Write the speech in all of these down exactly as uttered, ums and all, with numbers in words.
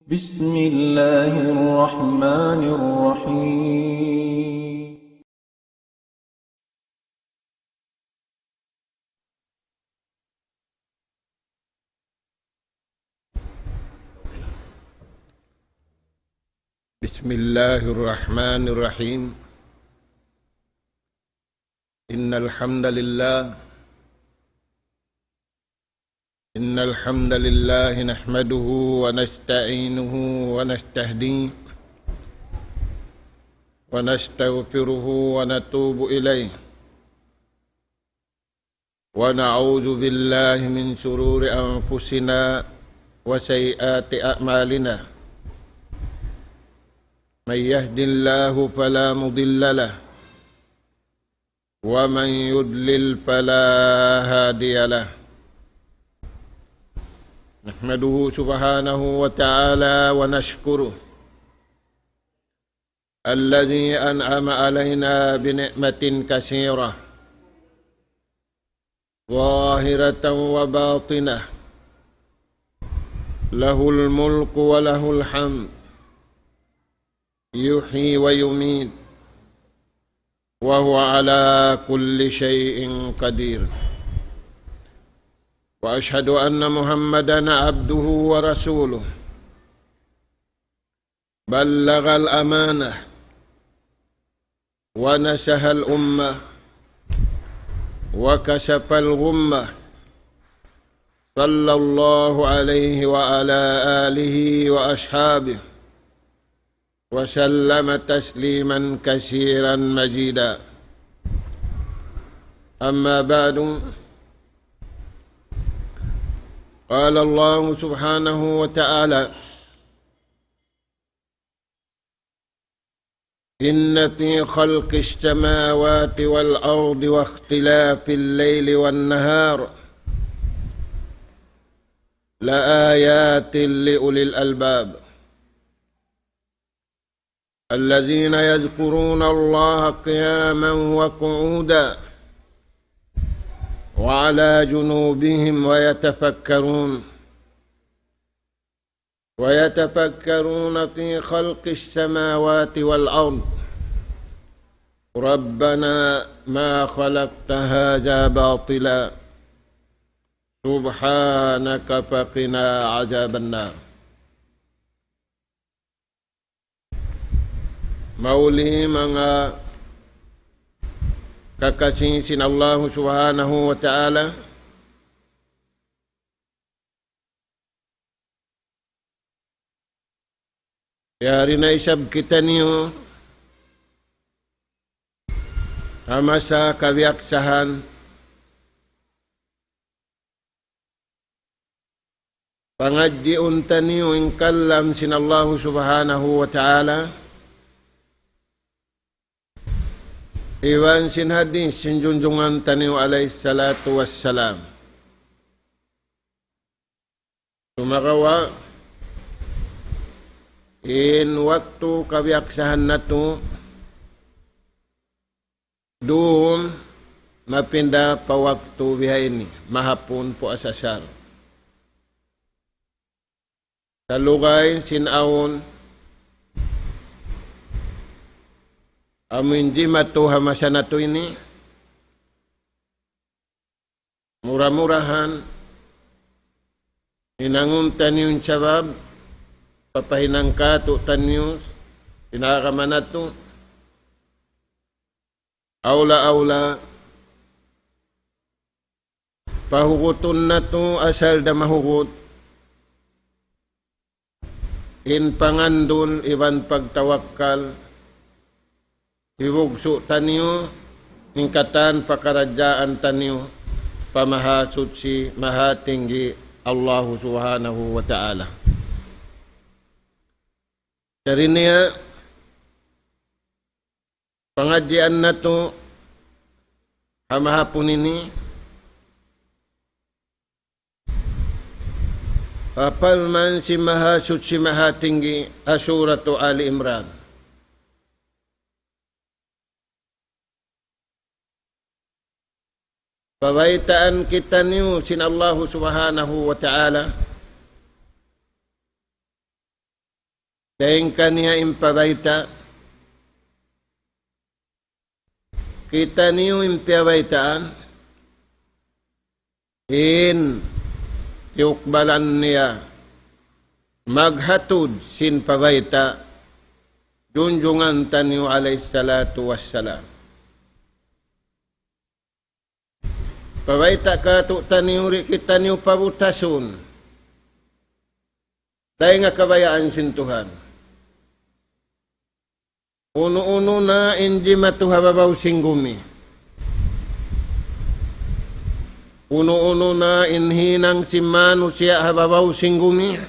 بسم الله الرحمن الرحيم. بسم الله الرحمن الرحيم. إن الحمد لله، إن الحمد لله نحمده ونستعينه ونستهديه ونستغفره ونتوب إليه، ونعوذ بالله من شرور أنفسنا وسيئات أعمالنا. من يهد الله فلا مضل له، ومن يضلل فلا هادي له. نحمده سبحانه وتعالى ونشكره الذي أنعم علينا بنعمة كثيرة ظاهرة وباطنة، له الملك وله الحمد، يحيي ويميت، وهو على كل شيء قدير. وأشهد أن محمدا عبده ورسوله، بلغ الأمانة ونصح الأمة وكشف الغمة، صلى الله عليه وعلى آله وأصحابه وسلم تسليما كثيرا مزيدا. أما بعد، قال الله سبحانه وتعالى: إن في خلق السماوات والأرض واختلاف الليل والنهار لآيات لأولي الألباب الذين يذكرون الله قياما وقعودا وعلى جنوبهم ويتفكرون ويتفكرون في خلق السماوات والأرض ربنا ما خلقت هذا باطلا سبحانك فقنا عذاب النار. Mahuli manga kakasi sin Allahu Subhanahu wa Ta'ala, yari na isab kitaniyu ha masa kabiyaksahan, pangadjiun taniyu in kalam sin Allahu Subhanahu wa Ta'ala, iban sin hadis sin junjungan taniyu alayhi salatu wassalam. Sumagawa' in waktu kabiyaksahan natu' duun mapinda pa waktu bihaini, mahapun pu asasar. Salugay sin awn amuin jimatu ha masa natu' ini, mura-murahan hinangun taniyu in sabab papahinang kātu'niyu sin agama natu', awla-awla pahugutun natu' asal da mahugut in pangandul iban pagtawakkal, hibugsu' taniyu in katan pakaradjaan taniyu pa Mahasuchi Mahatinggi Allahu Subhanahu wa Ta'ala. Jari niya, pangadjian natu' ha mahapun ini, ha parman sin Mahasuchi Mahatinggi ha Suratu Ali Imran. Pabaytaan kitaniyu sin Allahu Subhanahu wa Ta'ala Dayn kaniya in pabayta', kitaniyu in piyabaytaan, in tiyukbalan niya maghatud sin pabayta' junjungan taniyu alayhi salatu wassalam. Pabayta' katu'taniyu di' kitaniyu pabutasun dayn ha kabayaan sin Tuhan. Unu-unu na in jimatu ha babaw sin gumi. Unu-unu na in hinang sin manusiya' ha babaw sin gumi.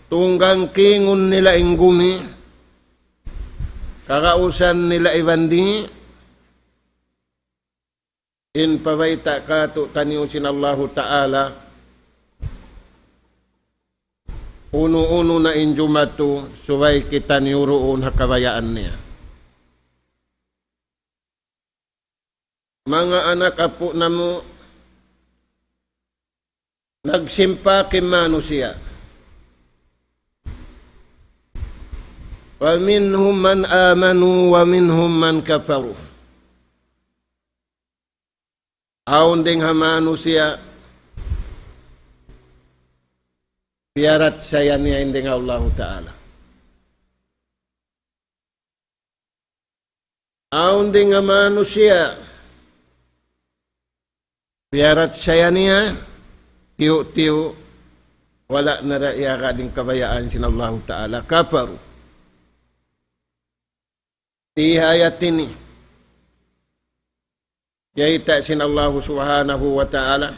Tunggang kingun nila in gumi, kagausan nila iban di', in pabayta' katu'taniyu sin Allahu Ta'ala, unu-unu na in jumatu, subay kitaniyu duun ha kabayaan niya. Manga anak apu' namu', nagsimpak in manusiya'. فمنهم من آمنوا ومنهم من كفروا. Awn dayn ha manusiya', piyaratsaya niya in dayn ha Allahu Ta'ala. Awn dayn ha manusiya', piyaratsaya niya, tiyu'-tiyu', wala' na da iyaga' dayn kabayaan sin Allahu Ta'ala, kafaru. Di ha ayat ini, kiyayta' sin Allahu Subhanahu wa Ta'ala,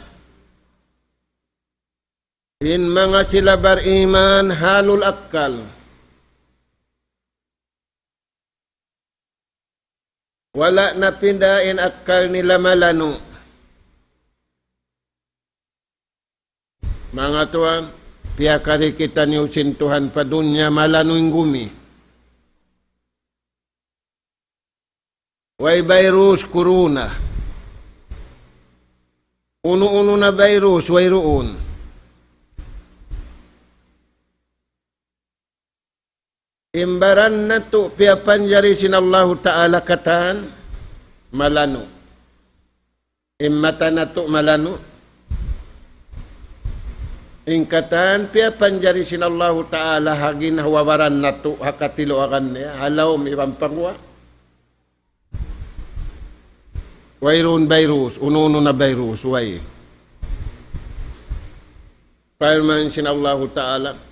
in manga sila bariman halul akkal. Wala' na pinda in akkal nila malanu'. Manga tuwan, piyakari kitaniyu sin Tuhan pa dunya malanu' in gumi. Way virus corona. Unu-unu na virus, wayruun. In baran natu' piyapanjari sin Allahu Ta'ala katan malanu'. In mata natu' malanu'. In katan piyapanjari sin Allahu Ta'ala ha ginhawa-baran natu' ha katiluagan niya, ha lawm iban pa guwa'. Wayruun virus, unu-unu na virus, way. Parman sin Allahu Ta'ala,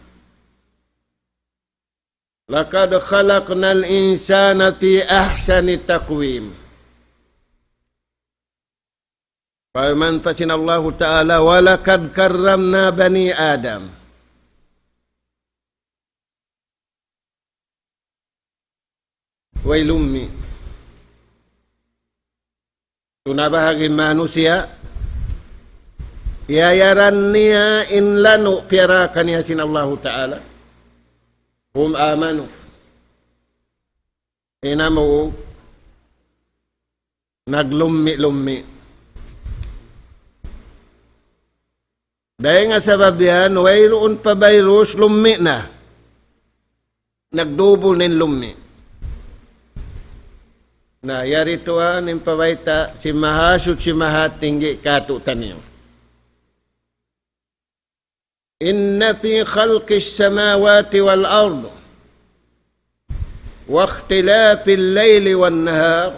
لقد خلقنا الإنسان في أحسن تقويم. Parman pa sin Allahu Ta'ala, ولقد كرمنا بني آدم. Way lummi'. Tunabahagi manusiya', iyayaran niya in lanu' piyara kaniya sin Allahu Ta'ala. هم آمنوا. In amu naglummi'-lummi'. Dayn ha sabab yan, wayruun pa virus, lummi' na. Nagdubul na in lummi'. Na, yari tuwan in pabayta' sin Mahasuchi Mahatinggi katu'taniyu. إن في خلق السماوات والأرض واختلاف الليل والنهار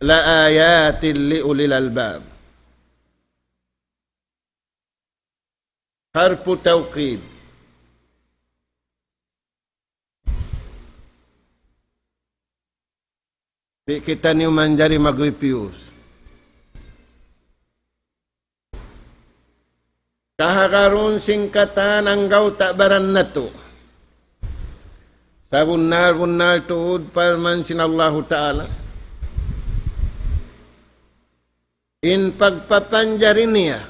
لآيات لأولي الألباب. حرف توكيد. Di' kitaniyu manjari mag-refuse. Kahagarun sin katan anggawta' baran natu'. Sabunnal-bunnal tuud parman sin Allahu Ta'ala. In pagpapanjari niya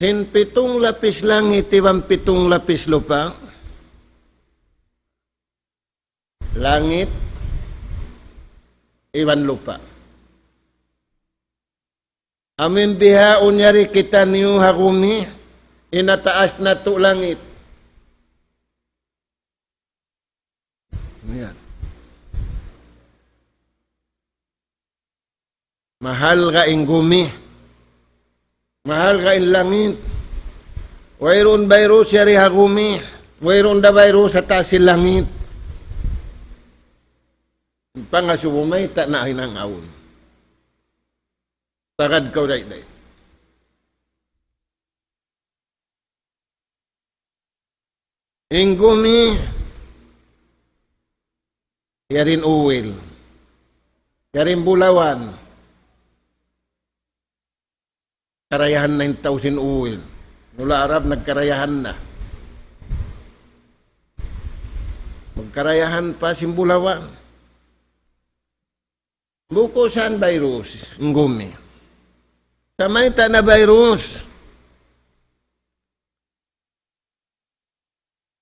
sin pitung lapis langit iban pitung lapis lupa', langit iban lupa'. Amu in bihaun yari kitaniyu ha gumi, in ha taas natu' langit. Yan. Mahalga' in gumi. Mahalga' in langit. Wayruun virus yari ha gumi. Wayruun da virus ha taas sin langit. Pangasubu mayta' na hinang awn. Tagad kaw dayn-dayn. In gumi, yari in uwil. Yari in bulawan. Karayahan na in tau sin uwil. Mula Arab nagkarayahan na. Magkarayahan pa sin bulawan. Bukun sa virus, in gumi. Sa' mayta' na virus.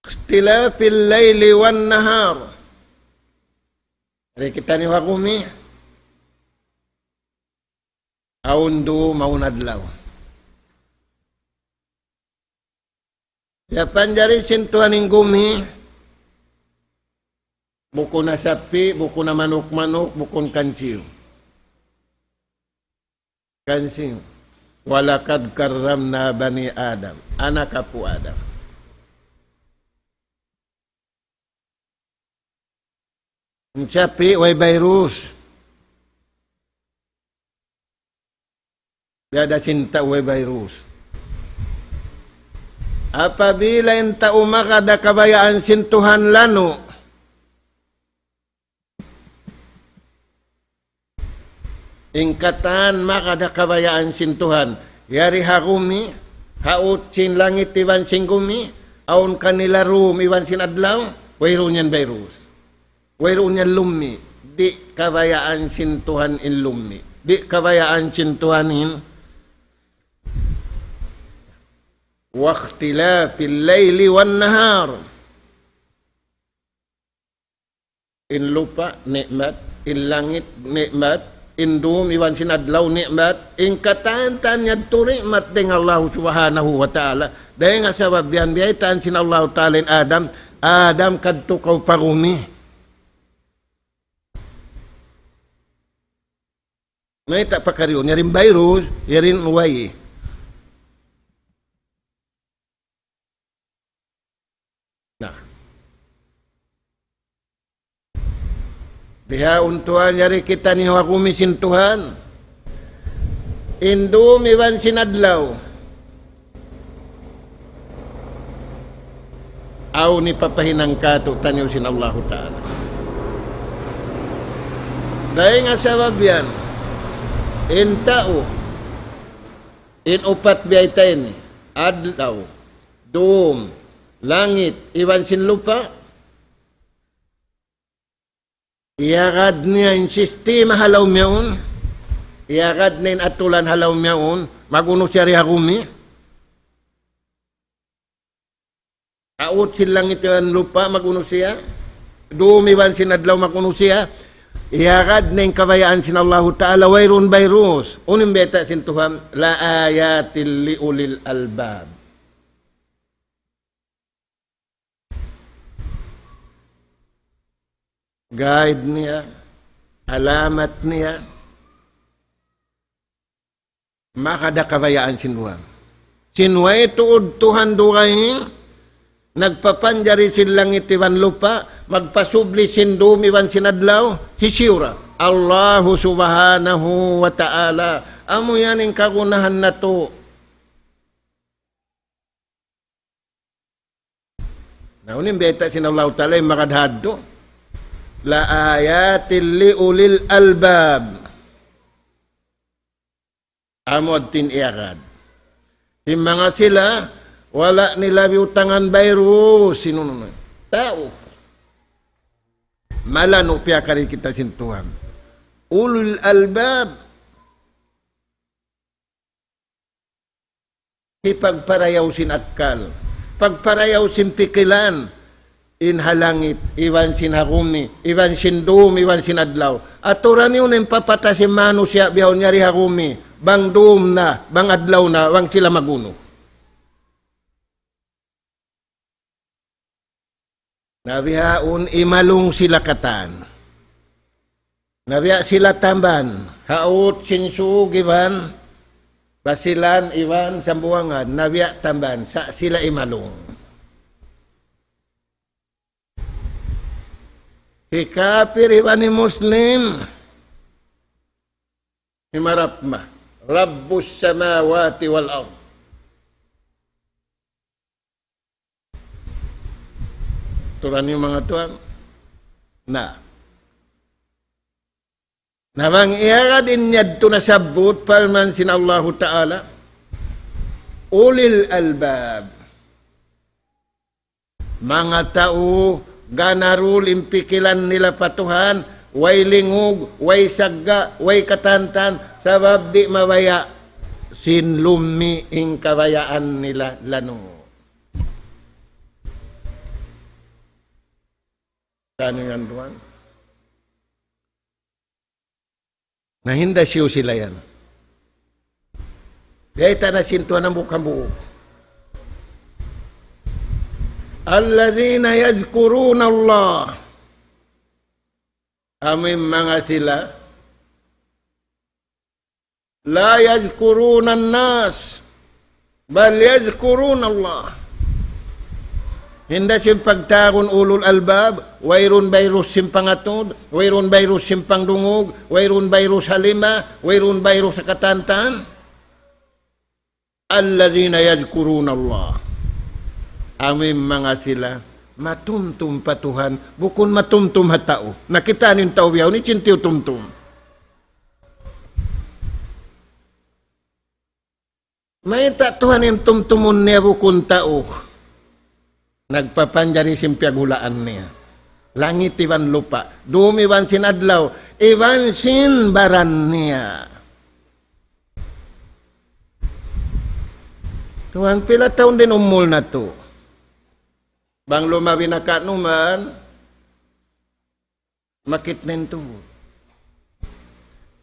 اختلاف الليل والنهار. Yari kitaniyu ha gumi. Awn dum, awn adlaw. Iyapanjari sin Tuhan in gumi, bukun na sapi', bukun na manuk-manuk, bukun kansiyu. Kansiyu. وَلَقَدْ كَرَّمْنَا بَنِي آدَمَ. Anak apu' Adam. In sapi', way virus. Biya' da sin tau way virus. Apabila in tau maka da kabayaan sin Tuhan lanu', in katan maka da kabayaan sin Tuhan. Yari ha gumi, ha ut sin langit iban sin gumi, awn kanila dum iban sin adlaw, wayruun yan virus. Wayruun yan lummi'. Di' kabayaan sin Tuhan in lummi'. Di' kabayaan sin Tuhan in واختلاف الليل والنهار. In lupa', ni'mat. In langit, ni'mat. In dum, iban sin adlaw, ni'mat. In katan-katan yadtu ni'mat dayn ha Allah Subhanahu wa Ta'ala. Dayn ha sabab yan, biyaytaan sin Allah Ta'ala in Adam, "Adam, kadtu kaw pa gumi." Mayta' pakariun, yari in virus, yari in way. Na. Bihaun Tuhan, yari kitaniyu ha gumi sin Tuhan. In dum iban sin adlaw. Awn hipapahinang kātu'niyu sin Allahu Ta'ala. Dayn ha sabab yan, in tau, in upat biyayta' ini, adlaw, dum, langit, iban sin lupa', iyagad niya in sistema ha lawm yaun. Iyagad niya in atulan ha lawm yaun. Mag-unu siya di ha gumi. Ha ut sin langit iban lupa', mag-unu siya. Dum iban sin adlaw, mag-unu siya. Iyagad niya in kabayaan sin Allahu Ta'ala, wayruun virus. Unu in bayta' sin Tuhan, لَآيَاتٍ لِأُولِي الْأَلْبَابِ. Guide niya, alamat niya, maka da kabayaan sin Tuhan. Sin way tuud Tuhan dugaing, nagpapanjari sin langit iban lupa', magpasubli sin dum iban sin adlaw, hisiyu ra? Allahu Subhanahu wa Ta'ala. Amu yan in kagunahan natu'. Na, unu in bayta' sin Allahu Ta'ala in magad hadtu? لَآيَاتٍ لِأُولِي الْأَلْبَابِ. Amu yadtu in iyagad. In manga sila, wala' nila biyutangan virus, sin unu na. Tau. Malanu' piyakari kita sin Tuhan. Ulul albab. Hipagparayaw sin akkal, pagparayaw sin pikilan, in ha langit, iban sin ha gumi, iban sin dum, iban sin adlaw. Aturan niyu in papata sin manusiya' bihaun yari ha gumi. bang dum na, bang adlaw na, bang sila magunu. Na bihaun imalung sila katan. Na biya' sila tamban, Haut, Sinsug iban Basilan iban Sambuwangan, na biya' tamban, sa' sila imalung. Hi kapir iban hi Muslim, himarap ma. رب السماوات والأرض. Turan niyu manga tuwan. Na. Na bang iyagad in yadtu nasabbut, parman sin Allahu Ta'ala, ulil albab. Manga tau ganarul in pikilan nila pa Tuhan, way lingug, way sagga', way katantan, sabab di' mabaya' sin lummi' in kabayaan nila lanu'. Kanu yan duwan. Na hinda siyu sila yan. Biyayta' na sin Tuhan hambuuk-hambuuk. الذين يذكرون الله. Amu in manga sila لا يذكرون الناس بل يذكرون الله. Hinda sin pagtawagun ulul albab, wayruun virus sin pangatud, wayruun virus sin pangdungug, wayruun virus ha lima, wayruun virus ha katantan. الذين يذكرون الله. Amu in manga sila matumtum pa Tuhan, bukun matumtum ha tau. Na kita' niyu in tau bihaun, in sin tiyutumtum. Mayta' Tuhan in tumtumun niya bukun tau? Nagpapanjari sin piyaghulaan niya. Langit iban lupa'. Dum iban sin adlaw. Iban sin baran niya. Tuhan, pila tahun da in umul natu'? Bang lumabi na ka'numan, makit na in tuhud.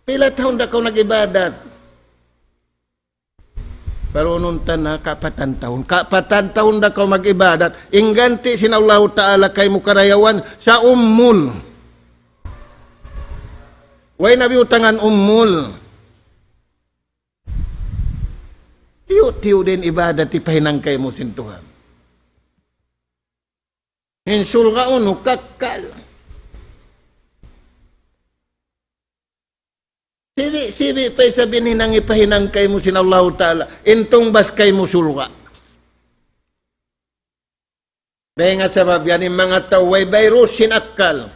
Pila tahun da kaw nag-ibadat? Parunun ta na kapatan tahun. Kapatan tahun da kaw mag-ibadat. In ganti' sin Allahu Ta'ala kaymu karayawan sa umul. Way na biyutangan umul. Tiyu'-tiyu' da in ibadat hipahinang kaymu sin Tuhan. In surga' unu kakkal. Sibi'-sibi' pa isab in hinang hipahinang kaymu sin Allahu Ta'ala. In tungbas kaymu surga'. Dayn ha sabab yan in manga tau way virus sin akkal.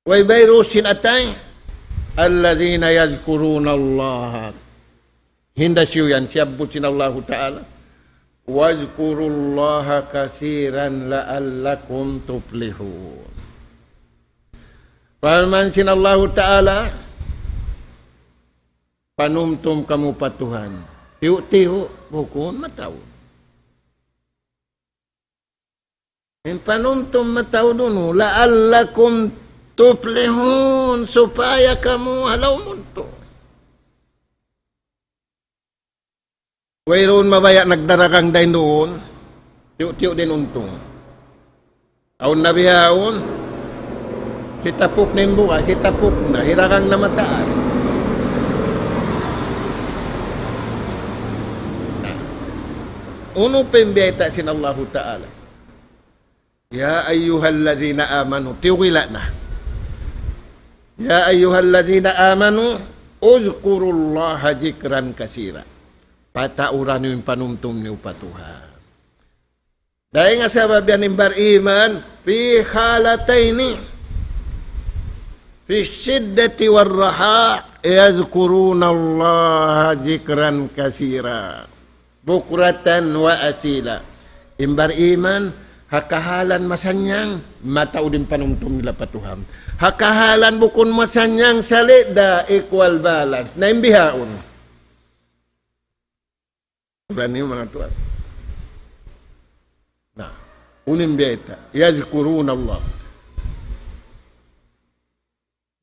Way virus sin atay. الذين يذكرون الله. Hinda siyu yan, siyabbut sin Allahu Ta'ala. واذكروا الله كثيرا لعلكم تفلحون. Parman sin Allahu Ta'ala, panumtum kamu pa Tuhan. Tiyu'-tiyu', bukun mataud. In panumtum mataud unu, لعلكم تفلحون, supaya kamu halaum untung. Wayruun mabaya' nagdaragang dayn duun, tiyu'-tiyu' da in untung. Awn na bihaun, hitapuk na in bugas, hitapuk na, hiragang na mataas. Na, unu pa in biyayta' sin Allahu Ta'ala? يا أيها الذين آمنوا, tiyugila' na. يا أيها الذين آمنوا اذكروا الله ذكرا كثيرا. Patauran niyu in panumtum niyu pa Tuhan. Dayn ha sabab yan in bariman, في حالتين، في الشدة والرخاء يذكرون الله ذكرا كثيرا. بكرة وأصيلا. In bariman, ha kahalan masannyang, mataud in panumtum nila pa Tuhan. Ha kahalan bukun masannyang, sali' da equal balance. Na in bihaun. Turan niyu manga tuwan. Na, unu in biyayta'? يذكرون الله.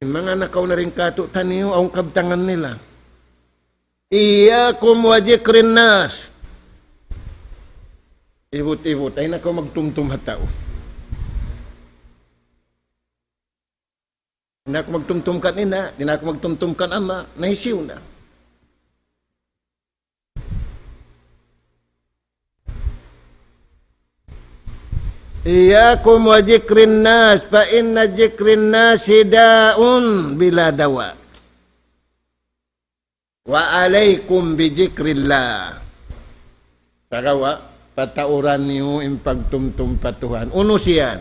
Manga nakauna dayn kātu'niyu, awn kabtangan nila. إياكم وذكر الناس. Ibut-ibut, ayaw na kaw magtumtum ha tau. Di' na aku magtumtum kan ina', di' na aku magtumtum kan ama', nahisiyu na. إياكم وذكر الناس، فإن ذكر الناس داء بلا دواء. وعليكم بذكر الله. Sagawa', patauran niyu in pagtumtum pa Tuhan. Unu siya yan?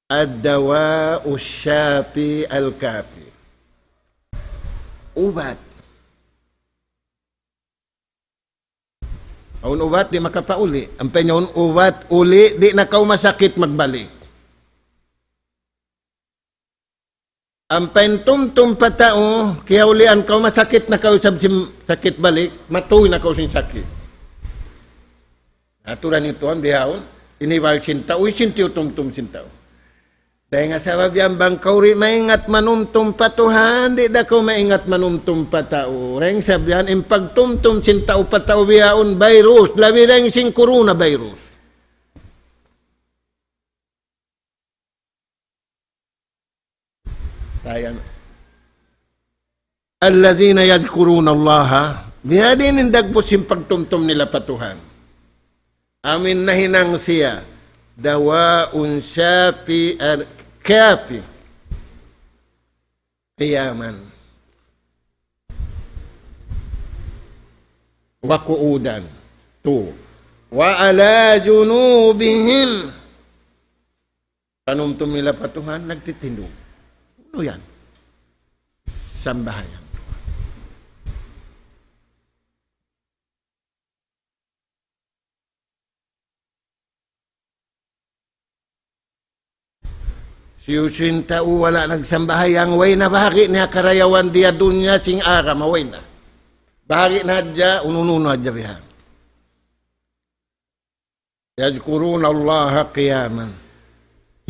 الدواء الشافي الكافي. Ubat. Awn ubat di' makapauli. Ampa in awn ubat uli, di' na kaw masakit magbalik. Ampa in tumtum pa tau, kiyaulian kaw, masakit na kaw isab sin sakit balik, matuy na kaw sin sakit. Aturan in Tuhan bihaun, in iban sin tau, in sin tiyutumtum sin tau. Dayn ha sabab yan bang kaw di' maingat manumtum pa Tuhan, di' da kaw maingat manumtum pa tau. Dayn ha sabab yan, in pagtumtum sin tau pa tau bihaun virus, labi dayn sin coronavirus. Tayan. الذين يذكرون الله, biya' diin in dagbus sin pagtumtum nila pa Tuhan. Amu in nahinang siya, دواء شافي كافي. قياما وقعودا. Two. وعلى جنوبهم. Panumtum nila pa Tuhan, nagtitindug. Unu yan? Sambahayang. Hisiyu-siyu in tau wala' nagsambahayang, way na bahagi' niya karayawan dii ha dunya sin agama, way na. Bahagi' na hadja, unu-unu hadja bihan. يذكرون الله قياما.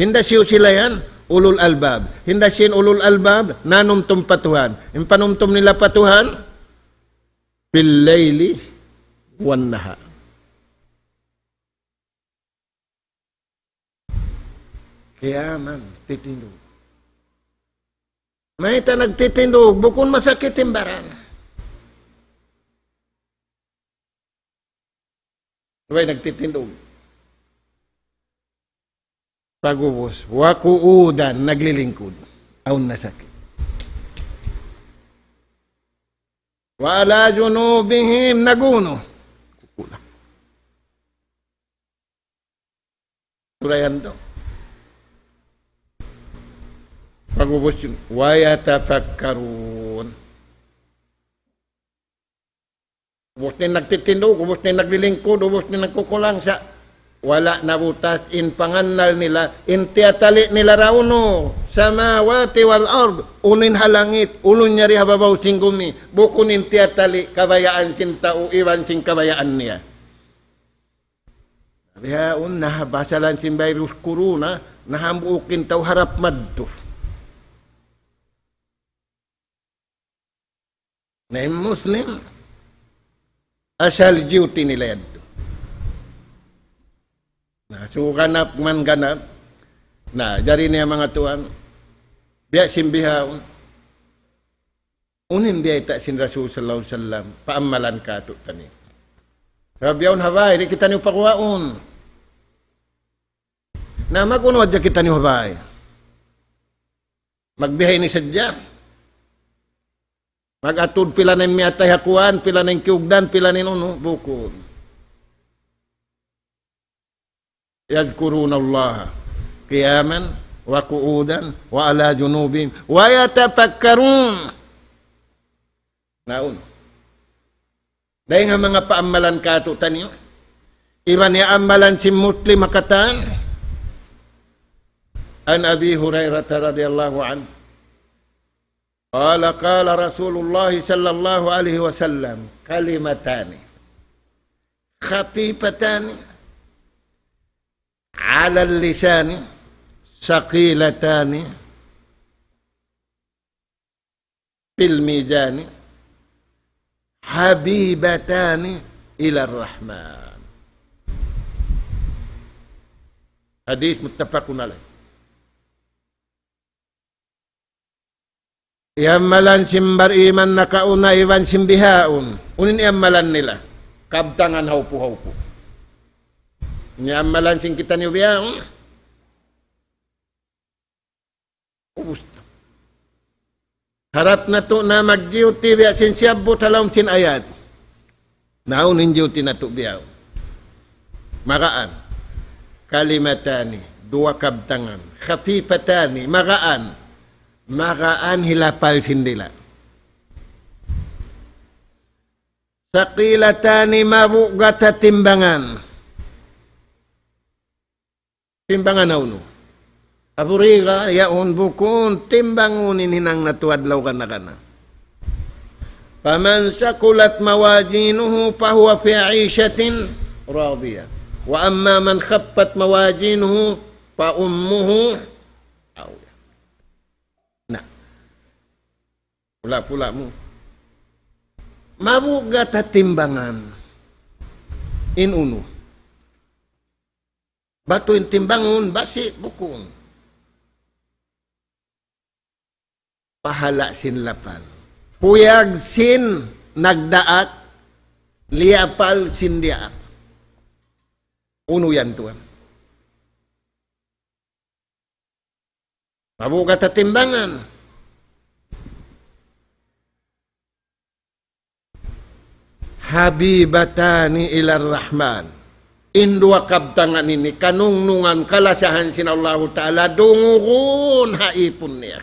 Hinda hisiyu sila yan? Ulul albab. Hinda sin ulul albab, nanumtum pa Tuhan. In panumtum nila pa Tuhan, بالليل والنهار. Qiyaman, titindug. Mayta' nagtitindug, bukun masakit in baran. Way nagtitindug. Pag'ubus, وقعودا, naglilingkud. Awn na sakit. وعلى جنوبهم, nag-unu. Kukula. Sura yan tu. Pag'ubus, ويتفكرون. Ubus na in nagtitindug, ubus na in naglilingkud, ubus na in nagkukulang sa'. Wala' nabutas in pangannal nila, in tiyatali' nila ra unu, السماوات والأرض, unu in ha langit, unu in yari ha babaw sin gumi, bukun in tiyatali' kabayaan sin tau, iban sin kabayaan niya. Bihaun na ha basalan sin virus corona, na hambuuk in tau harap madtu. Na in Muslim, asal duty nila yadtu. Na, so ganap man ganap, na, jari niya manga tuwan, biya' sin bihaun, unu in biyayta' sin Rasul sallallahu alayhi wasallam, paammalan kātu'niyu. Sabab yaun ha bay, di' kitaniyu paguwaun. Na, mag-unu hadja kitaniyu ha bay. Magbihay ini sadja. Mag-atud pila na in miyatay ha kuwan, pila na in kiyugdan, pila na in unu, bukun. يذكرون الله قياما وقعودا وعلى جنوبهم ويتفكرون. Naun. Dayn ha manga paammalan kātu'niyu. Iban ya ammalan sin Muslim ha katan. عن أبي هريرة رضي الله عنه. قال، قال رسول الله صلى الله عليه وسلم: كلمتان خفيفتان على اللسان ثقيلتان في الميزان حبيبتان إلى الرحمن. Hadith muttafaqun alayh. In amalan sin bariman nakauna iban sin bihaun. Unu in amalan nila? Kabtangan haupu-haupu. In amalan sin kitaniyu bihaun. Ubus na. Harap natu' na mag-duty biya' sin siyabbut ha lawm sin ayat. Na unu in duty natu' bihaun? Magaan. كلمتان, duwa kabtangan. خفيفتان, magaan. Magaan hilapal sin dila'. ثقيلتان, mabugat ha timbangan. Timbangan unu? Abu Riga, yaun bukun timbangun in hinang natu' adlaw kana-kana. فمن ثقلت موازينه فهو في عيشة راضية. وأما من خفت موازينه فأمه هاوية. Na. Pula-pula mu. Mabugat ha timbangan. In unu? Batu in timbangun, basi' bukun. Pahala' sin lapal. Kuyag sin nagdaak, liyapal sin diyaak. Unu yan, tuwan? Mabugat ha timbangan. حبيبتان إلى الرحمن. In duwa kabtangan ini, kanungnungan, kalasahan sin Allahu Ta'ala, dungugun ha ipun niya.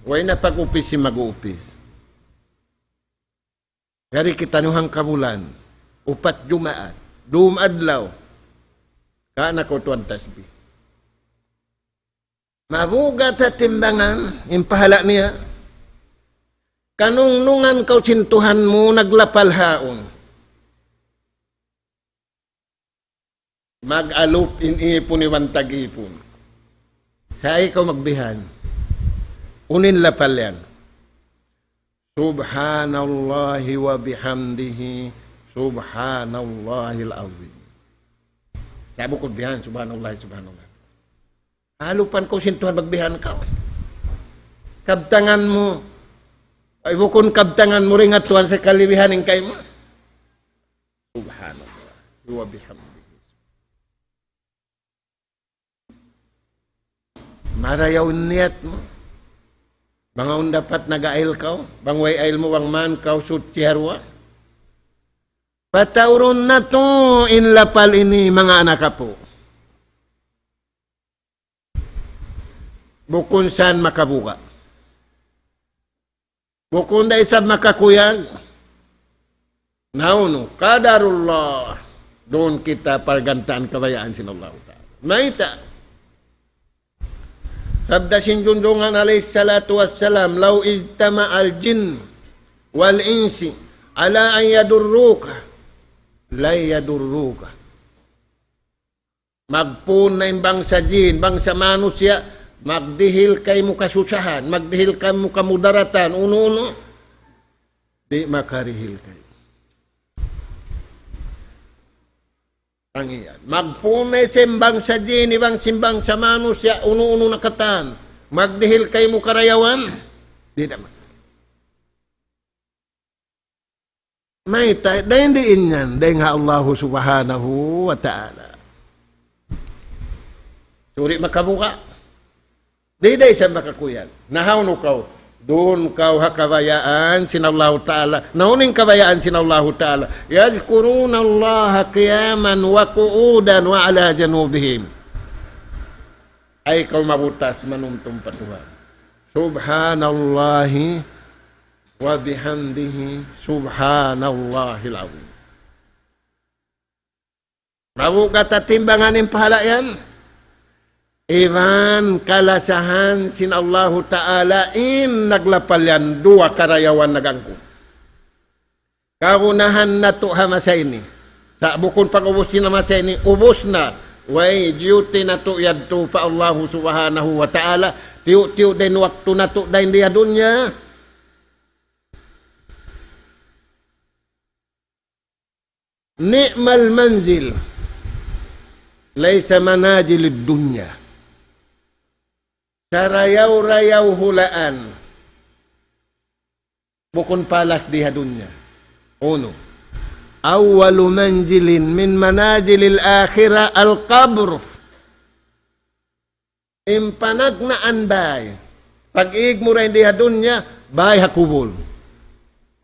Way na pag-upis sin mag-upis. Yari kitaniyu hangkabulan, upat Jumaat, dum adlaw, kawa' na kaw tuwan tasbih. Mabugat ha timbangan, in pahala' niya. Kanungnungan kaw sin Tuhan mu, naglapal haun. Mag-alup in ipun iban tag-ipun. Sa' ikaw magbihan. Unu in lapal yan? سبحان الله وبحمده سبحان الله العظيم. Sa' bukun bihan, subhanallah, subhanallah. Alupan kaw sin Tuhan magbihan kaw. Kabtangan mu. Ay, bukun kabtangan mu rin ha Tuhan, sakali bihan in kaymu. سبحان الله وبحمده. Marayaw in niyat mu. Bang awn dapat nag-ail kaw, bang way ail mu, bang man kaw suchi ha duwa. Pataurun natu' in lapal ini, manga anak apu'. Bukun sa' makabuga'. Bukun da isab makakuyag. Na unu, qadarullah. Duun kita pargantaan kabayaan sin Allahu Ta'ala. Mayta'? Sabda sin Junjungan alayhi salatu wassalam, لو اجتمع الجن والإنس على أن يضروك لن يضروك. Magpun na in bangsa jin, bangsa manusiya', magdihil kaymu kasusahan, magdihil kaymu kamudaratan, unu-unu, di' makarihil kaymu. Tangiyan. Magpun na sin bangsa jin, iban sin bangsa manusiya', unu-unu na katan, magdihil kaymu karayawan, di' na makarihil. Mayta', dayn diin yan, dayn ha Allahu Subhanahu wa Ta'ala. Suri makabuga'. Di' da isab makakuyag. Na hawnu kaw? Duun kaw ha kabayaan sin Allahu Ta'ala. Na unu in kabayaan sin Allahu Ta'ala? يذكرون الله قياما وقعودا وعلى جنوبهم. Ay kaw mabutas manumtum pa Tuhan. سبحان الله وبحمده سبحان الله العظيم. Mabugat ha timbangan in pahala' yan. Iban kalasahan sin Allahu Ta'ala in naglapal yan duwa karayawan nag-angkun. Kagunahan natu' ha masa ini. Sa' bukun pag-ubus sin masa ini, ubus na. Way, duty natu' yadtu pa Allahu Subhanahu wa Ta'ala. Tiyu'-tiyu' da in waktu natu' dayn di ha dunya. نعم المنزل ليس منازل الدنيا. Sarayaw-rayaw hulaan. Bukun palas di ha dunya. Unu. أول منزل من منازل الآخرة القبر. In panagnaan bāy. Pag-ig mu dayn di ha dunya, bāy ha kubul.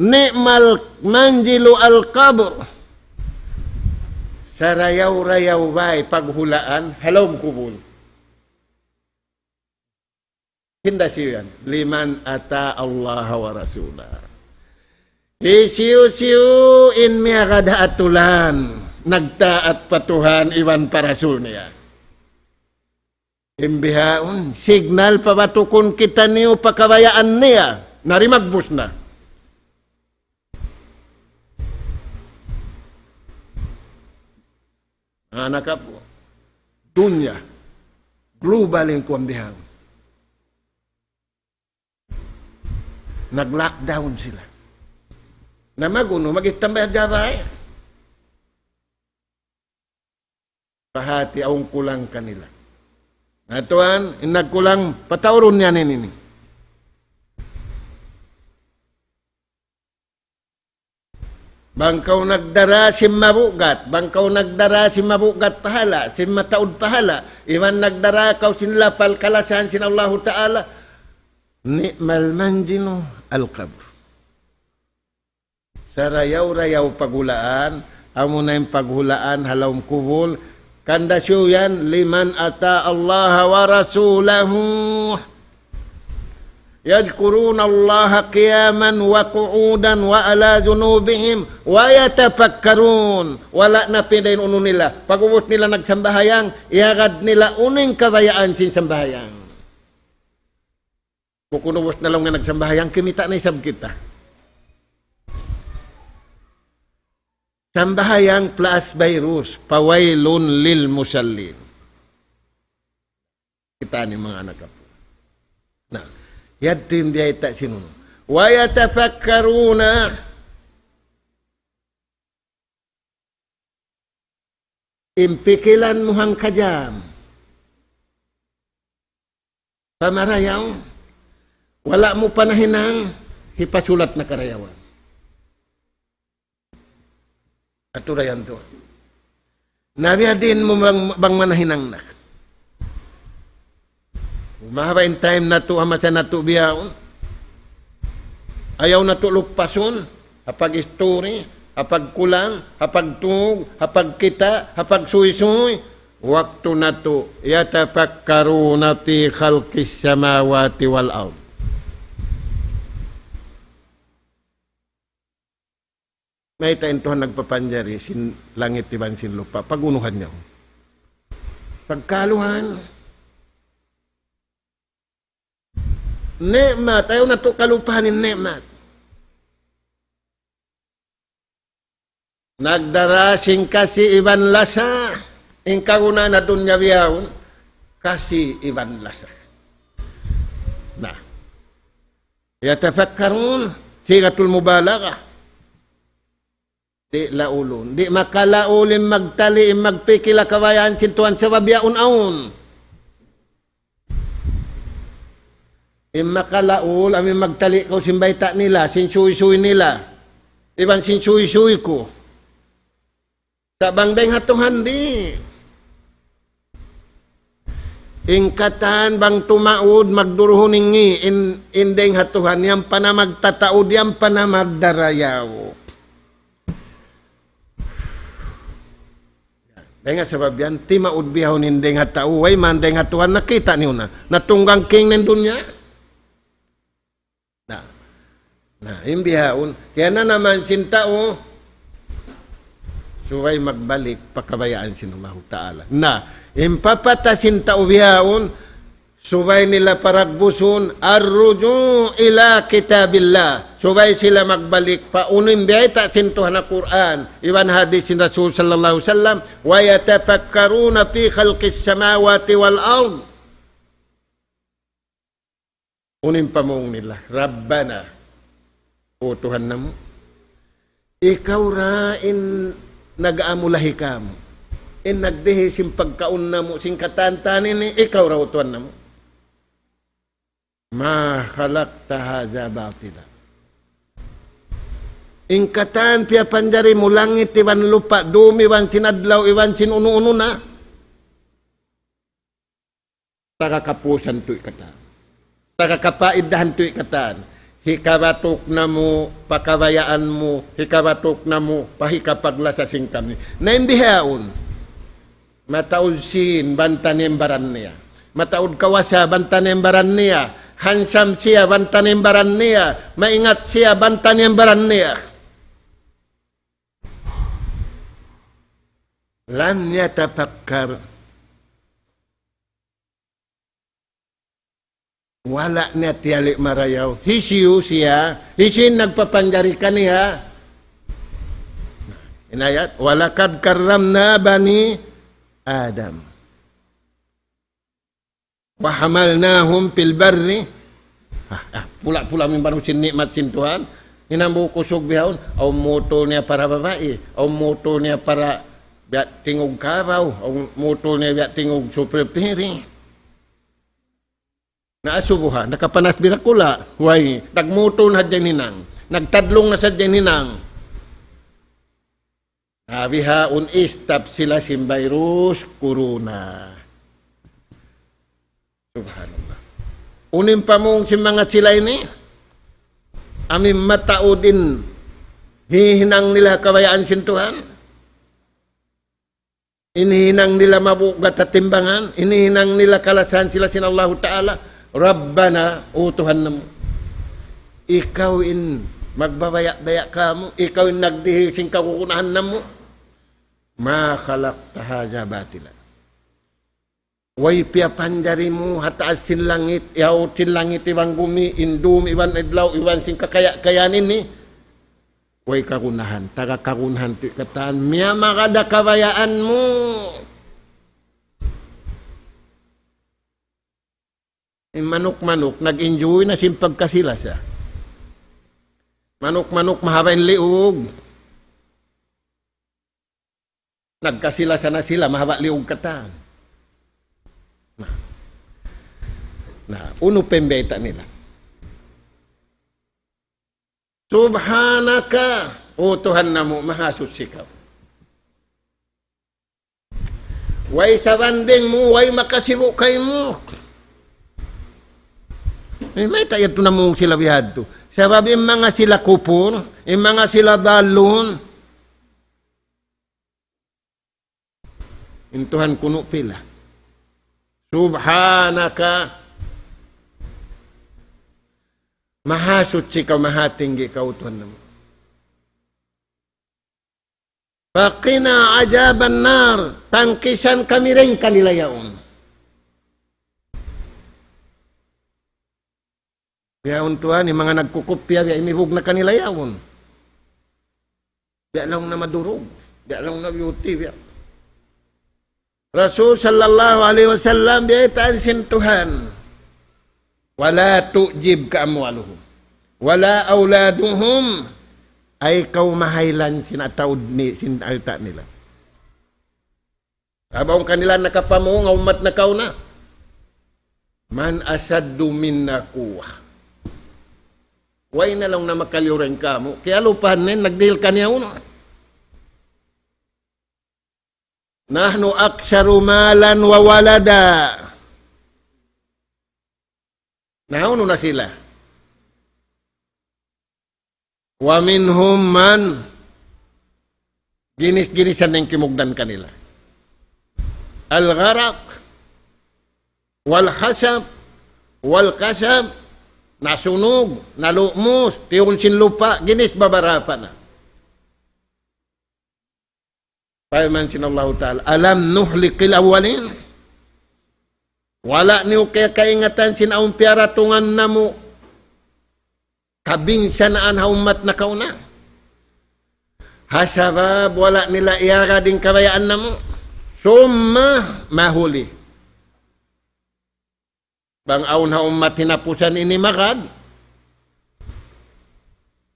نعم المنزل القبر. Sarayaw-rayaw bāy paghulaan, ha lawm kubul. Hinda siyu yan. لمن أطاع الله ورسوله. Hisiyu-siyu in miyagad ha atulan, nagtaat pa Tuhan iban pa Rasul niya. In bihaun, signal pa batukun kitaniyu pa kabayaan niya, nari magbus na. Anak apu, dunya, global in kuwan bihaun. Nag-lockdown sila. Na magunu, mag-istambay ha Java, eh. Pahāti awn kulang kanila. Na tuwan, in nagkulang, pataurun niya ini, ini. Bang kaw nagdara sin mabugat, bang kaw nagdara sin mabugat pahala', sin mataud pahala', iban nagdara kaw sin lapal kalasahan sin Allahu Ta'ala, نعم المنزل القبر. Sarayaw-rayaw paghulaan, amuna in paghulaan ha lawm kubul, kanda siyu yan, لمن أطاع الله ورسوله. يذكرون الله قياما وقعودا وعلى جنوبهم ويتفكرون. Wala' na pinda in unu nila. Pag-ubus nila nagsambahayang, iyagad nila unu in kabayaan sin sambahayang. Bukun ubus na laung na nagsambahayang, kimita' na isab kita. Sambahayang plus virus, فويل للمصلين. Kita' niyu manga anak apu. Na, yadtu in biyayta' sin unu. ويتفكرون. In pikilan mu hangka jam. Pamarayaw, wala' mu pa nahinang, hipasulat na karayawan. Aturayan tu. Na biya' diin mu bang, bang manahinang na. Mahaba' in time natu', ha masa natu' bihaun. Ayaw natu' lupasun, ha pag-isturi, ha pagkulang, ha pagtug, ha pagkita', ha pagsuysuy. Waktu natu', يتفكرون في خلق السماوات والأرض. Mayta' in Tuhan nagpapanjari sin langit iban sin lupa', pag-unuhan niya. Pagkaluhan. Ni'mat, ayaw natu' kalupahan in ni'mat. Nagdara sin kasi iban lasa, in kagunahan ha dunya bihaun, kasi iban lasa. Na. يتفكرون, صيغة المبالغة. Di' laulun. Di' makalaul in magtali', in magpikil ha kabayaan sin Tuhan sabab yaun awn. In makalaul, amu in magtali' kaw sin bayta' nila, sin suysuy nila, iban sin suysuy ku. Sa' bang dayng ha Tuhan di'. In katan bang tumaud magduruhun in ngi', in, in dayng ha Tuhan, yan pa na magtataud, yan pa na magdarayaw. Dayng ha sabab yan, timaud bihaun in dayng ha tau, way man dayng ha Tuhan, nakita' niyu na. Natunggang king na in dunya. Na. Na, in bihaun. Kaya na naman sin tau, subay magbalik pa kabayaan sin Allahu Ta'ala. Na, in papata sin tau bihaun, Subay nila paragbusun, الرجوع إلى كتاب الله. Subay sila magbalik pa unu in biyayta' sin Tuhan ha Qur'an, iban hadith sin Rasul sallallahu alayhi wasallam, ويتفكرون في خلق السماوات والأرض. Unu in pamung nila, ربنا, O Tuhan namu', ikaw ra in nag-aamulahi kāmu', in nagdihi sin pagkaun namu', sin katan-katan ini, ikaw ra, O Tuhan namu'. ما خلقت هذا باطلا. In katan piyapanjari mu langit iban lupa', dum iban sin adlaw iban sin unu-unu na, taga kapusan tuud katan. Taga kapaidahan tuud katan. Hikabatuk namu', pa kabayaan mu, hikabatuk namu', pa hikapaglasa sin kami. Na in bihaun, mataud sīn, banta niya in baran niya. Mataud kawasa, banta niya in baran niya. Handsome siya, banta niya in baran niya. Maingat siya, banta niya in baran niya. لم يتفكر. Wala' niya tiyali' marayaw. Hisiyu siya, hisiyu in nagpapanjari kaniya. In ayat, ولقد كرمنا بني آدم وحملناهم في البر. Ah, ah, pula-pula in baran sin ni'mat sin Tuhan. Hinang mu kusug bihaun, awn motor niya para babai, awn motor niya para biya' tingug kabaw, awn motor niya biya' tingug supir piri. Na asubuha, nakapanas birakula. Way, nagmotor na hadja in hinang. Nagtadlung na sadja in hinang. Na bihaun istab sila sin virus corona. Subhanallah. Unu in pamung sin manga sila ini, amu in mataud in hihinang nila kabayaan sin Tuhan. In hinang nila mabugat ha timbangan, in hinang nila kalasahan sila sin Allahu Ta'ala. Rabbana, O Tuhan namu', ikaw in magbabaya'-baya' kāmu', ikaw in nagdihi sin kagunahan namu'. ما خلقت هذا باطلا. Way piyapanjari mu ha taas sin langit, ihaut sin langit iban gumi, in dum iban adlaw, iban sin kakaya-kayaan ini. Way kagunahan, taga kagunahan tuud katan, miyamagad ha kabayaan mu. In manuk-manuk, nag-enjoy na sin pagkasilasa. Manuk-manuk, mahaba' in liug. Nagkasilasa na sila, mahaba' liug katan. Na. Na, unu pa in bayta' nila? Subhanaka, O Tuhan namu', mahasuchi kaw. Way sabanding mu, way makasibu' kaymu. Eh, mayta' yadtu namung sila bihadtu? Sabab in manga sila kupur, in manga sila dalun, in Tuhan kunu' pila. Subhanaka. Mahasuchi kaw, mahatinggi kaw, Tuhan namu'. فقنا عذاب النار. Tangkisan kami dayn kanila yaun. Biya' yaun tuwan, in manga nagkukupya, biya' imibug na kanila yaun. Biya' laung na madurug, biya' laung na beauty, biya'. Rasul sallallahu alayhi wasallam, biyaytaan sin Tuhan. ولا تعجبك أموالهم ولا أولادهم. Ayaw kaw mahaylan sin ataud ni-, sin alta' nila. Abaw kanila nakapamung, ummat nakauna. من أشد منا قوة. Way na laung na makaliyu dayn kāmu'. Kiyalupahan na in nagdihil kaniya unu. نحن أكثر مالا وولدا. Na, unu na sila? ومنهم من, ginis-ginisan na in kimugdan kanila. الغرق والخسف والكسف, nasunug, nalumus, tiyun sin lupa', ginis babarapa na. Parman sin Allahu Ta'ala, ألم نهلك الأولين. Wala' niyu kaya kaingatan sin awn piyaratungan namu' kabinsanaan ha ummat nakauna. Ha sabab wala' nila iyagad in kabayaan namu'. Summa mahuli. Bang awn ha ummat hinapusan ini magad,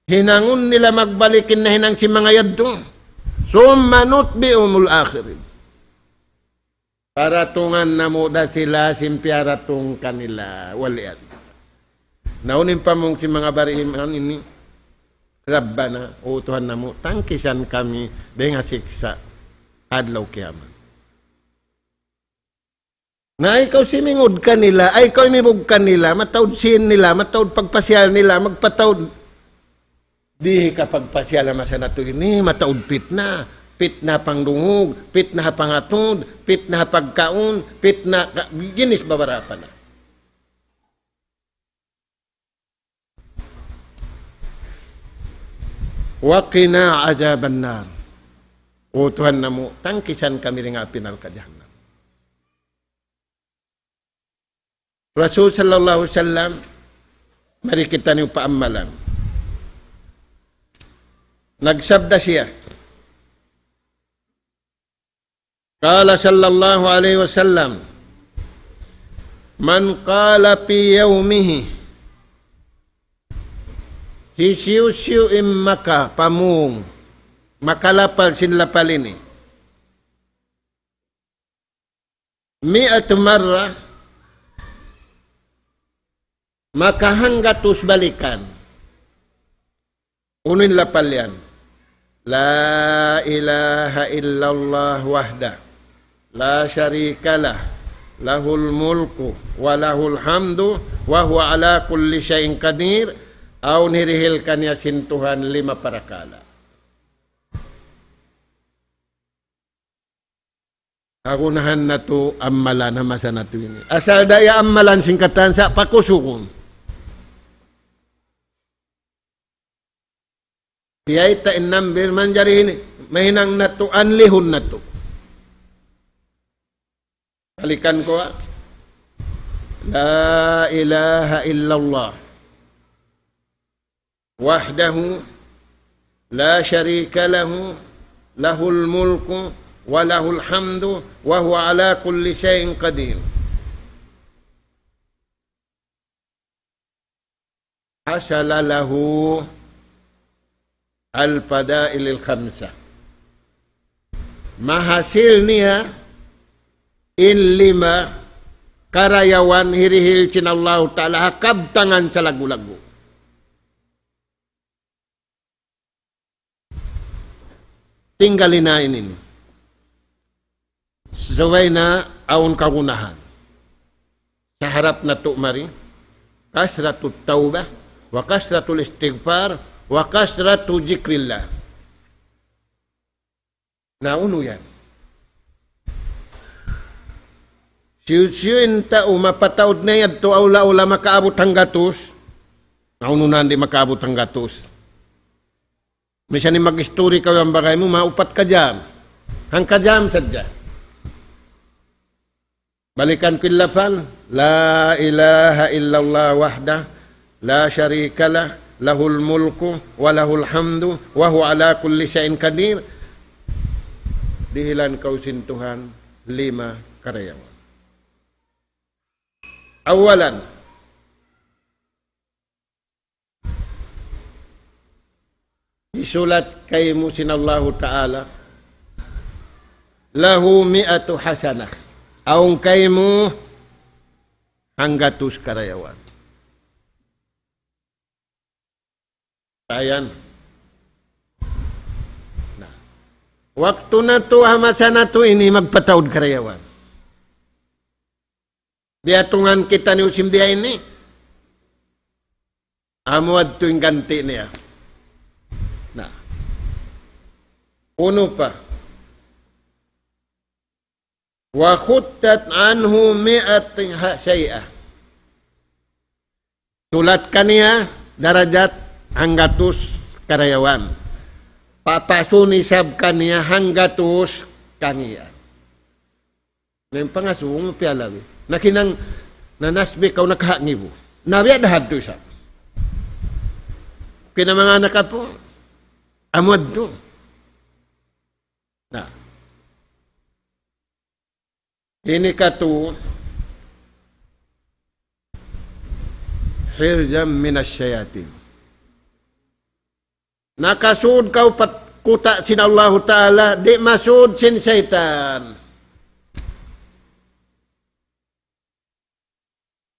hinangun nila magbalik in nahinang sin manga yadtu. Summa nutbi'uhumul akhirin. Paratungan namu' da sila sin piyaratung kanila. Wal iyad. Na unu in pamung sin manga bariman ini, Rabbana, O Tuhan namu', tangkisan kami dayn ha siksa' adlaw kiyamat. Na ikaw simingud kanila, ay ikaw imibug kanila, mataud sīn nila, mataud pagpasiyal nila, magpataud. Di' ka pagpasiyal ha masa natu' ini, mataud pitna. Pitna pangdungug, pitna pangatud, pitna pagkaun, pitna ka-, ginis babarapa na. وقنا عذاب النار. O Tuhan namu', tangkisan kami dayn ha api narka' jahannam. Rasul sallallahu alayhi wasallam, mari kitaniyu paammalan. Nagsabda siya, قال صلى الله عليه وسلم: من قال في يومه, hisiyu-siyu in makapamung, makalapal sin lapal ini, مائة مرة, makahanggatus balikan. Unu in lapal yan? لا إله إلا الله وحده لا شريك له، له الملك وله الحمد وهو على كل شيء قدير. Awn hirihil kaniya sin Tuhan lima parakala'. Kagunahan natu' ammalan ha masa natu' ini. Asal da ya ammalan sin katan sa' pakusugun. Piyayta' in number manjari ini. Mahinang natu', anlihun natu'. Balikan ku, ha? لا إله إلا الله وحده لا شريك له، له الملك وله الحمد وهو على كل شيء قدير. حصل له الفضائل الخمسة. Mahasil niya in lima karayawan hirihil sin Allahu Ta'ala ha kabtangan salaggu'-laggu'. Tinggali na ini. Subay na awn kagunahan. Sa harap natu' mari, كثرة التوبة، وكثرة الاستغفار، وكثرة ذكر الله. Na unu yan? Hisiyu-siyu in tau mapataud niya yadtu awla-awla makaabut hanggatus. Na unu na di' makaabut hanggatus? Misan in mag-isturi kaw yan bagay mu, maupat ka jam. Hangka jam sadja. Balikan ku in lapal, لا إله إلا الله وحده لا شريك له، له الملك وله الحمد وهو على كل شيء قدير. Dihilan kaw sin Tuhan lima karayawan. Awalan, hisulat kaymu sin Allahu Ta'ala, له مائة حسنة. Awn kaymu hanggatus karayawan. Ayan. Na. Waktu natu', ha masa natu' ini magpataud karayawan. Biya' tungan kitaniyu sin biya' ini. Amu yadtu in ganti' niya. Na. Unu pa? وحطت عنه مائة سيئة. Sulat kaniya darajat hanggatus karayawan. Papasun isab kaniya hanggatus kangian. Na in pangasubu mu piyalabi. Nakinang nanasbih kaw nakahangibu. Na biya' da hadtu isab. Kina manga anak apu', amu yadtu. Na. Ini katu, حرزا من الشياطين. Nakasud kaw pa kuta' sin Allahu Ta'ala, di' masud sin saytan.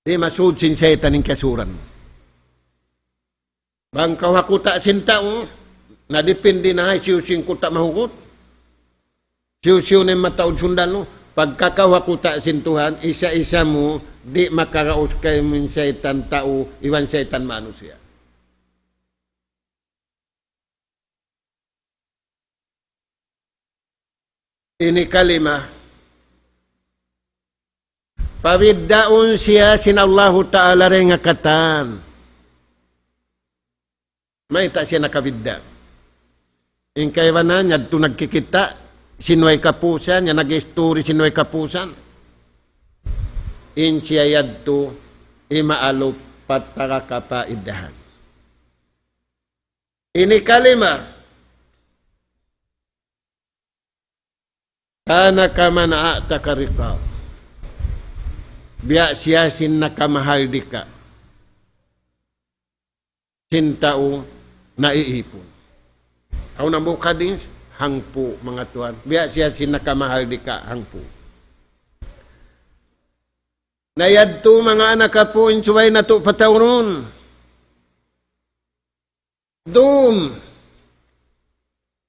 Di' masud sin saytan in kiyasuran. Bang kaw ha kuta' sin tau, na dipindi na hisiyu-siyu in kuta' mahugut. Hisiyu-siyu na in mataud sundalu. Pagka kaw ha kuta' sin Tuhan, isa-isa mu, di' makaraus kaymu in saytan tau, iban saytan manusiya'. Ini kalima, pabiddaun siya sin Allahu Ta'ala dayn ha katan. Mayta' siya nakabidda'? In kaibanan, yadtu nagkikita', sin way kapusan, yan nag-isturi, sin way kapusan. In siya yadtu, imaalup, patara kapaidahan. Ini kalima. كان كمن أعتق رقابا. Biya' siya sin nakamahardika sin tau naiipun. Awn hambuuk hadis, hangpu', manga tuwan. Biya' siya sin nakamahardika, hangpu'. Na yadtu, manga anak apu', in subay natu' pataurun. Dum.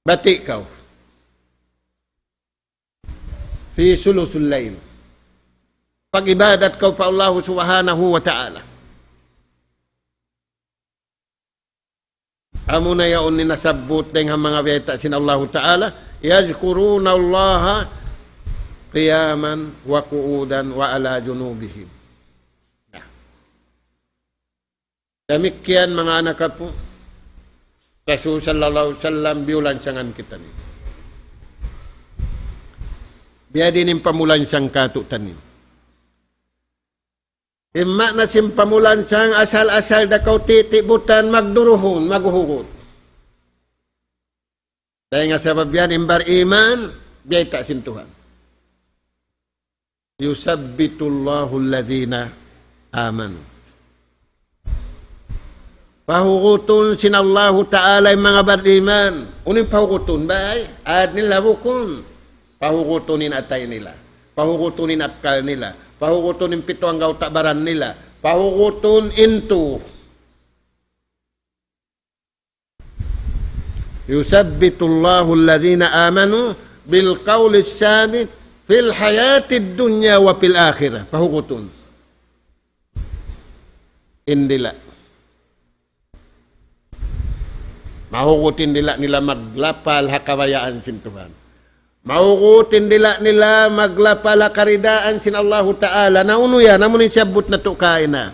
Bati' kaw. في ثلث الليل. Pag-ibadat kaw pa Allahu Subhanahu wa Ta'ala. Amuna yaun in nasabbut dayn ha manga bayta' sin Allahu Ta'ala, يذكرون الله قياما وقعودا وعلى جنوبهم. Damikkiyan manga anak apu', Rasul sallallahu alayhi wasallam biyulansangan kitaniyu. Biyadiin in pamulansang kātu'niyu. In maana sin pamulansang, asal-asal da kaw titibutan, magduruhun, maghugut. Dayn ha sabab yan, in bar-iman, biyayta' sin Tuhan. يثبت الله الذين آمنوا. Pahugutun sin Allahu Ta'ala in manga bar-iman. Unu in pahugutun, bay? Ad nila bukun. Pahugutun in atay nila. Pahugutun in akkal nila. Pahugutun in pitu anggawta' baran nila. Pahugutun in tu. يثبت الله الذين آمنوا بالقول الثابت في الحياة الدنيا وفي الآخرة. Pahugutun in dila'. Mahugut in dila' nila maglapal ha kabayaan sin Tuhan. Mahugut in dila' nila maglapal ha karidaan sin Allahu Ta'ala. Na unu yan, amu in siyabbut natu' kaina.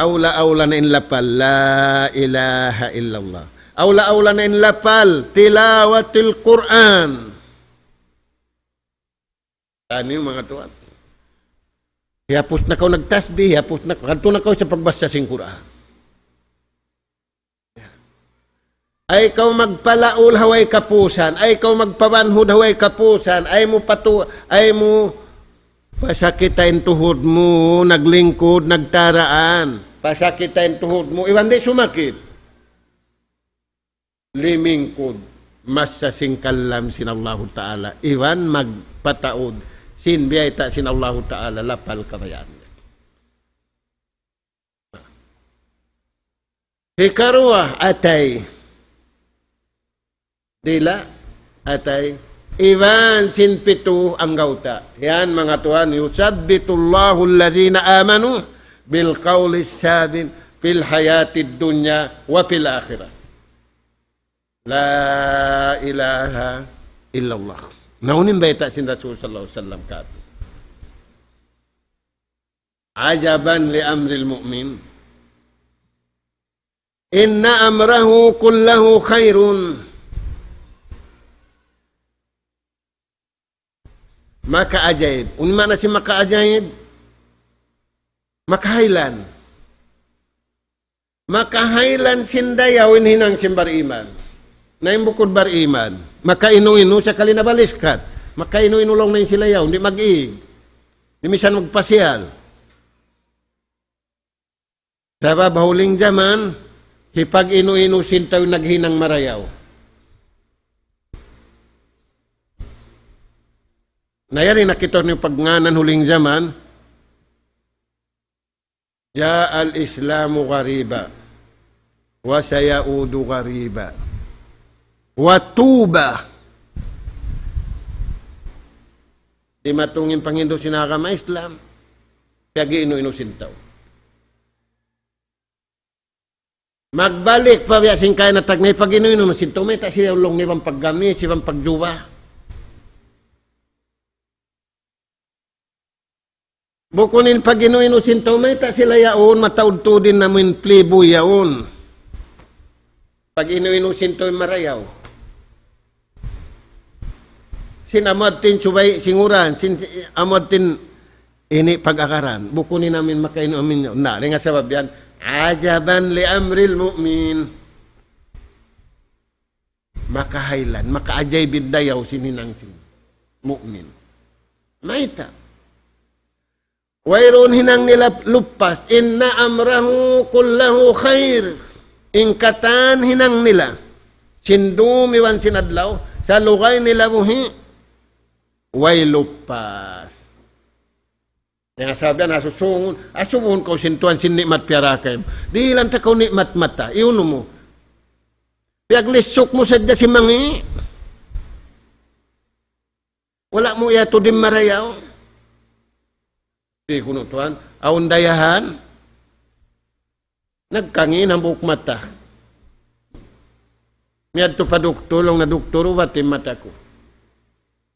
Awla-awla na in lapal, لا إله إلا الله. Awla-awla na in lapal, تلاوة القرآن. Taniyu manga tuwan. Hiyapus na kaw nagtasbih, hiyapus na kaw, kadtu na kaw sa pagbasa sin Qur'an. Ay kaw magpalaul ha way kapusan, ay kaw magpabanhud ha way kapusan, ay mu patu-, ay mu pasakita in tuhud mu, naglingkud, nagtaraan. Pasakita in tuhud mu, iban di' sumakit. Limingkud, masa sin kalam sin Allahu Ta'ala, iban magpataud sin biyayta' sin Allahu Ta'ala, lapal kabayaan. Hikaruwa, atay. Dila', atay. Iban sin pitu anggawta'. Yan, manga tuwan, يثبت الله الذين آمنوا بالقول الثابت في الحياة الدنيا وفي الآخرة. لا إله إلا الله. Na unu in bayta' sin Rasul sallallahu alayhi wasallam kātu'. عجبا لأمر المؤمن. إن أمره كله خير. Makaajaib. Unu in maana sin makaajaib? Makahaylan. Makahaylan sin dayaw in hinang sin bariman. Na in bukun bariman, makainu-inu sakali na baliskat. Makainu-inu laung na in sila yaun, di' mag-ig. Di' misan magpasiyal. Sabab ha huling jaman, hipag-inu-inu sin tau naghinang marayaw. Na yari nakita' niyu pagngānan huling jaman, جاء الإسلام غريبا وسيعود غريبا وطوبى. Dimatung in panghindu' sin agama Islam, piyag-inu-inu sin tau. Magbalik pa biya' sin kaina tagna' pag-inu-inu na sin tau, mayta' siya ulung niya bang paggamis, iban pagjuba. Bukun in pag-inu-inu sin tau, mayta' sila yaun, mataud-tuud in amuin playboy yaun. Pag-inu-inu sin tau marayaw. Sin amu adtin subay singuran, sin amu adtin ini pag-agaran. Bukun in amin makainu amin yaun. Na, dayn ha sabab yan, عجبا لأمر المؤمن. Makahaylan, makaajaib in dayaw sin hinang sin mu'min. Mayta'? Wayruun hinang nila lupas. إن أمره كله خير. In katan hinang nila, sin dum iban sin adlaw, salugay nila buhi', way lupas. Dayn ha sabab yan, asusungun, asubuhun kaw sin Tuhan sin ni'mat piyara kaymu. Dihilan ta kaw ni'mat mata, iyunu mu. Piyaglissuk mu sadja sin mangi'. Wala' mu iyatu di' marayaw. Di' kunu' Tuhan, awn dayahan. Nagkangi' in hambuuk mata. Miyadtu pa duktur, laung na duktur, ubati in mata ku.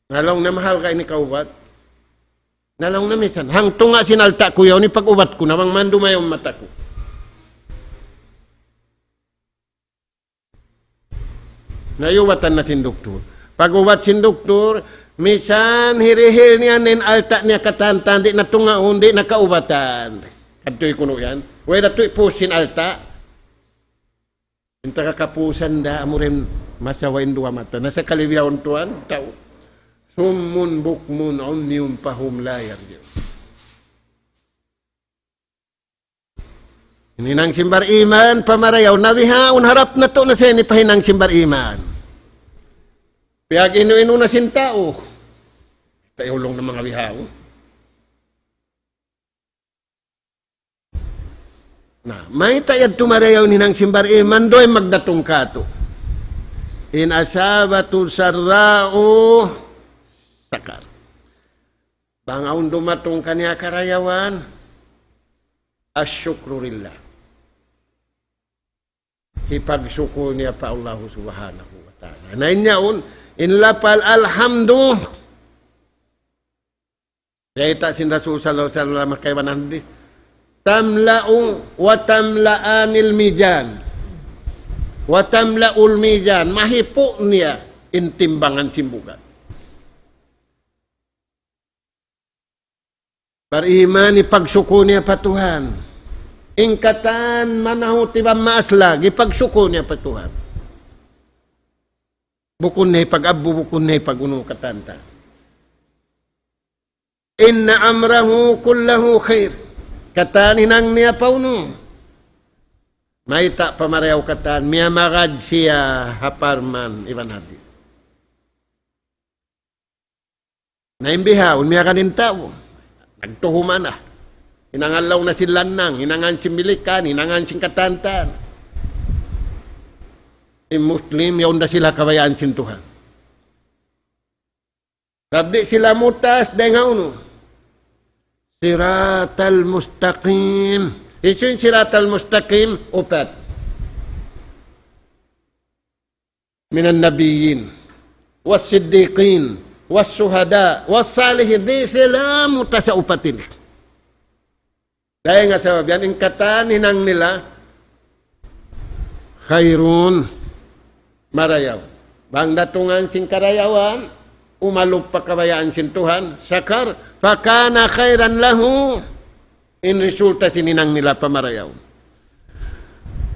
Na laung na mahal ka ini kaubat. Na laung na misan. Hangtunga' sin alta' ku yaun, ipag-ubat ku na bang mandumayaw in mata ku. Na iyubatan na sin duktur. Pag-ubat sin duktur, misan hirihil niya in alta' niya katantan, di' na tungaun, di' na kaubatan. Adtu kunu' yan. Way da tuud pus sin alta'. In taga kapusan da, amu ra in masawa in duwa mata. Na sakali bihaun tuwan, tau. صم بكم عمي فهم لا يرجعون. In hinang sin bariman, pamarayaw, na bihaun harap natu' na siya ini pa hinang sin bariman. Piyag-inu-inu na sin tau. Tayo ulung na manga bihaun. Na, mayta' yadtu marayaw in hinang sin bariman, duwa in magdatung katu'. إن أصابته سراء شكر. Bang awn dumatung kaniya karayawan, الشكر لله. Hipagsukul niya pa Allahu Subhanahu wa Ta'ala. Na in yaun, in lapal alhamdu, bayta' sin Rasul sallallahu alayhi wasallam, kaibanan hadith, تملأ وتملأان الميزان. وتملأ الميزان. Mahipu' niya in timbangan sin bugad. Bariman, hipagsukul niya pa Tuhan. In katan manahut iban maaslag, hipagsukul niya pa Tuhan. Bukun na hipag-abbu, bukun na hipag-unu katan ta. إن أمره كله خير. Katan hinang niya pa unu. Mayta' pamarayaw katan, miyamagad siya ha parman iban hadith. Na in bihaun, miyagad in tau. Nagtuhuman na. Hinangan laung na sin lannang, hinangan sin milikan, hinangan sin katantan. In Muslim, yaun da sila kabayaan sin Tuhan. Sabab di' sila mutas dayn ha unu. صراط المستقيم. Hisiyu in صراط المستقيم? Upat. من النبيين والصديقين والشهداء والصالحين. Di' sila mutas ha upat ini. Dayn ha sabab yan, in katan hinang nila, خير, marayaw. Bang datungan sin karayawan, umalup pa kabayaan sin Tuhan, شكر فكان خيرا له. In resulta sin hinang nila pa marayaw.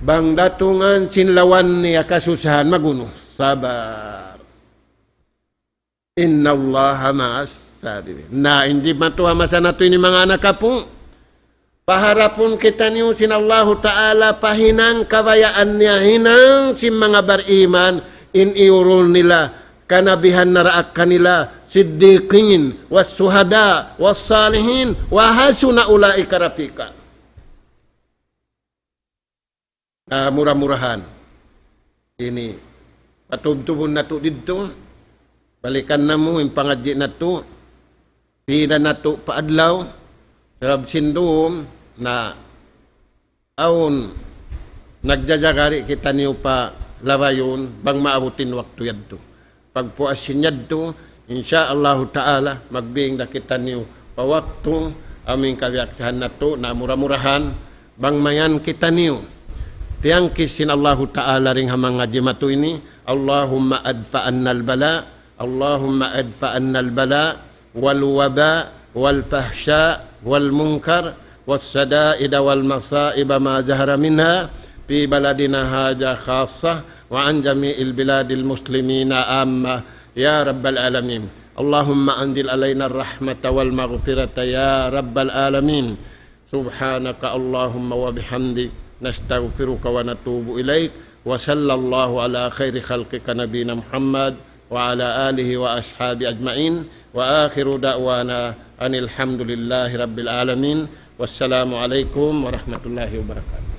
Bang datungan sin lawan niya kasusahan, mag'unu? Sabar. إن الله مع الصابرين. Na, in jimatu ha masa natu' ini manga anak apu', paharapun kitaniyu sin Allahu Ta'ala pa hinang kabayaan niya hinang sin manga bariman, in iyurul nila kanabihan naraak kanila, siddiqin, was-suhada, was-salihin, wa hasuna ulaika rafiqa. Ah, mura-murahan. Ini, patubtubun natu' didtu, balikan namu' in pangadji' natu', pila natu' pa adlaw, sabab sin dum na awn nagjajagari kitaniyu pa labayun, bang maabut in waktu yadtu. Pagpuas sin yadtu, insya Allahu Ta'ala, magbing da kitaniyu pa waktu, amu in kabiyaksahan natu', na mura-murahan, bang mayan kitaniyu tiyangkis sin Allahu Ta'ala dayn ha manga jimatu ini, اللهم ادفع عنا البلاء، اللهم ادفع عنا البلاء، والوباء والفحشاء والمنكر والشدائد والمصائب ما ظهر منها في بلدنا هذا خاصة وعن جميع البلاد المسلمين عامة يا رب العالمين. اللهم أنزل علينا الرحمة والمغفرة يا رب العالمين. سبحانك اللهم وبحمدك، نستغفرك ونتوب إليك. وصلى الله على خير خلقك نبينا محمد وعلى آله وأصحابه أجمعين. وآخر دعوانا أن الحمد لله رب العالمين. والسلام عليكم ورحمة الله وبركاته.